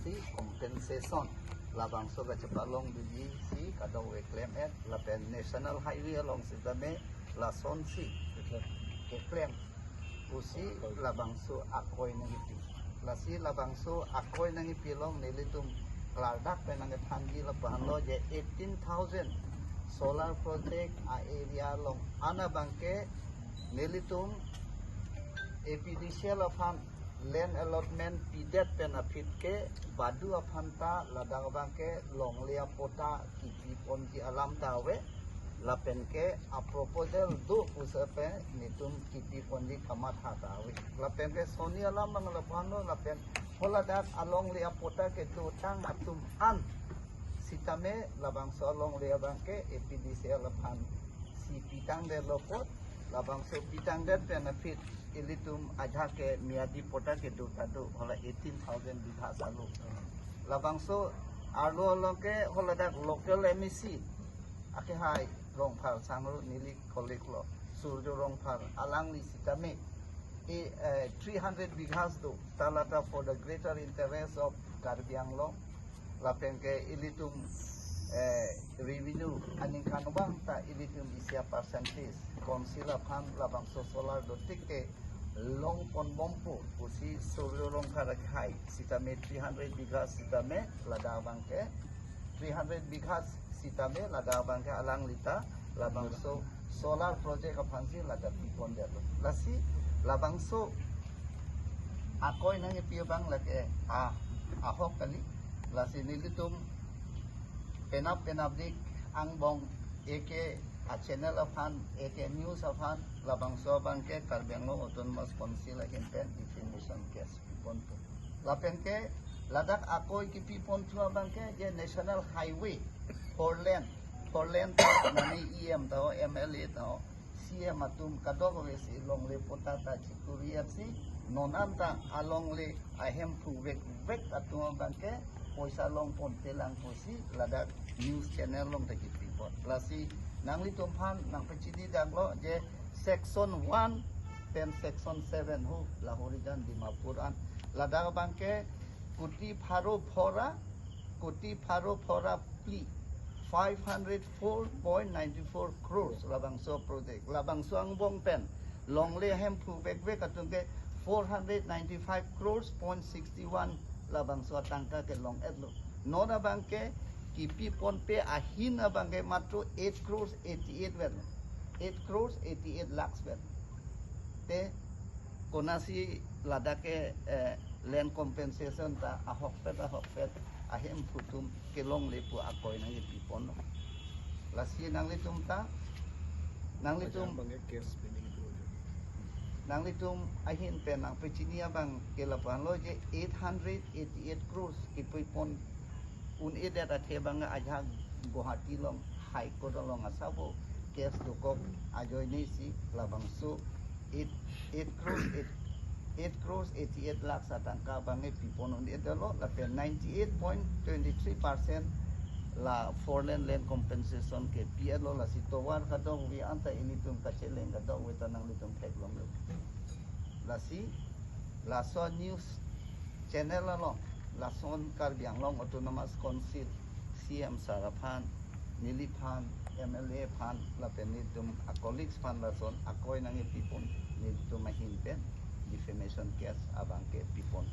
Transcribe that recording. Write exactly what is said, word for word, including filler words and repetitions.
Si compensation labangso kachepalongdunji si kadokave klem-et, lapen National Highway along sitame lasonsi keklem pusi labangso akoi nangkipi. Lasi labangso akoi nangkipi along nelitum klardak pen nangkethanji lapu-anlo je eighteen thousand solar project a-area along an abangke nelitum A P D C L aphan land allotment pidet pen aphi ke badu aphan ta ladak abangke longle apatta kipiponji alam ta ave, lapen ke a-proposal do pusi pen netum kipiponji kamatha ta ave. Lapen ke soni alam abang lapu-anlo, lapen haladak alongle apatta kedotang atum an sitame labangso alongle abangke A P D C L aphan si pitangdetlo apot, labangso pitangdet pen aphi ilitum ajahak ke miyadi patta kedo ta do, hala eighteen thousand bighas alo. Labangso arlo along ke haladak local M A C akehai Rongphar sangro neli colleague lo, Surjo Rongphar, alangli sitame e, eh, three hundred bighas do, ta lata for the greater interest of Karbi Anglong, lapen ke ilitum, eh, revenue aningkan abang ta ilitum isi a-percentage council aphan labangso solar dotik ke longponbompo pusi Surjo Rongphar akehai sitame three hundred bighas sitame ladak abangke three hundred bighas sitame ladak abangke alangli ta labangso solar project aphansi ladak pipondetlo. Lasi labangso akoi nangkipi abang lake a, ahok kali. Lasi nelitum penap penapdik angbong eke a-channel aphan, eke news aphan labangso abangke Karbi Anglong Autonomous Council ahin pen defamation case piponpo. Lapen ke ladak akoi kipiponthu abangke je National Highway four lane, four lane ta mane E M ta ho, M L A ta ho, C M atum kadokave si longle patta ta chikuri apsi non an ta alongle ahemphu vekvek atum abangke poisa longpontelang pusi ladak news channel along ta kipipon. Lasi nanglitum aphan nangpachinidaklo je section one pen section seven hu Lahorijan Dimapur an, ladak abangke kuti pharo phora, kuti pharo phora phli, five hundred four point nine four crores labangso project. Labangso angbong pen longle ahemphu vekvek atum ke four hundred ninety-five crores point sixty-one labangso atangka kelong-etlo. Non abangke kipiponpe ahin abangke matro eight crores eighty-eight vet, eight crores eighty-eight lakhs vet. Te konatsi ladak ke, eh, land compensation ta ahokpet ahokpet ahemphu atum kelongle pu akoi nangkipiponlo. Lasi nanglitum ta, nanglitum, Ajahak abangke case pending itu aja. Nanglitum ahin pen nangpachini abangke lapu-anlo je eight hundred eighty-eight crores kipipon un-edet athe abang ajahak Guwahati along High Court along asabo case dokok ajoine si labangso eight, eight crores, eight, eight crores eighty-eight lakhs atangka abangke pipon un-edetlo, lapen ninety-eight point twenty-three percent la four lane land compensation ke pi-etlo. Lasi tovar kadokave anta ilitum kacheleng kadokave ta nanglitum theklonglo. Lasi laso news channel along lason Karbi Anglong Autonomous Council C M sir aphan, neliphan, M L A aphan, lapen nelitum a-colleagues aphan lason akoi nangkipipon, nelitum ahin pen defamation case abangke pipon.